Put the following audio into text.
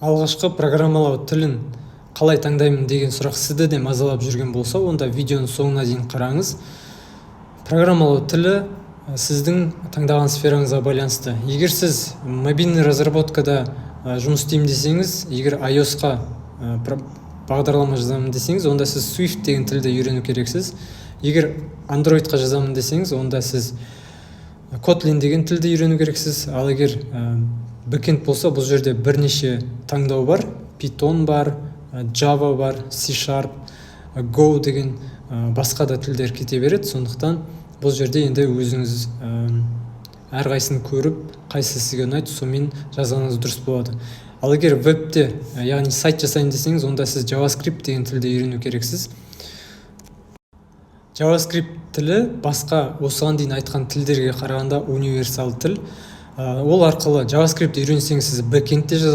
Алғашқы программалау тілін қалай таңдаймын деген сұрақ сізді де мазалап жүрген болса, онда видеоның соңына дейін қараңыз. Программалау тілі сіздің таңдаған сфераңызға байланысты. Егер сіз мобильный разработкада жұмыс істеймін десеңіз, егер iOS-қа бағдарлама жазамын десеңіз, онда сіз Swift деген тілді үйрену керексіз. Егер Android-қа жазамын десеңіз, онда сіз Kotlin деген тілді үйрену керексіз. Ал егер бэкенд болса, бұл жерде бірнеше таңдау бар: Python бар, Java бар, C#, Go деген, басқа да тілдер кете береді. Сондықтан бұл жерде енді өзіңіз әрқайсысын көріп, қайсысы сізге ұнайды, сонымен жазғаныңыз дұрыс болады. Ал егер вебте, яғни сайт жасаймын десеңіз, онда сіз JavaScript деген тілді үйрену керексіз. JavaScript тілі басқа осыған дейін айтқан тілдерге қарағанда универсал тіл. Ол арқылы, JavaScript үйренсеңіз, сіз бэкендте жаза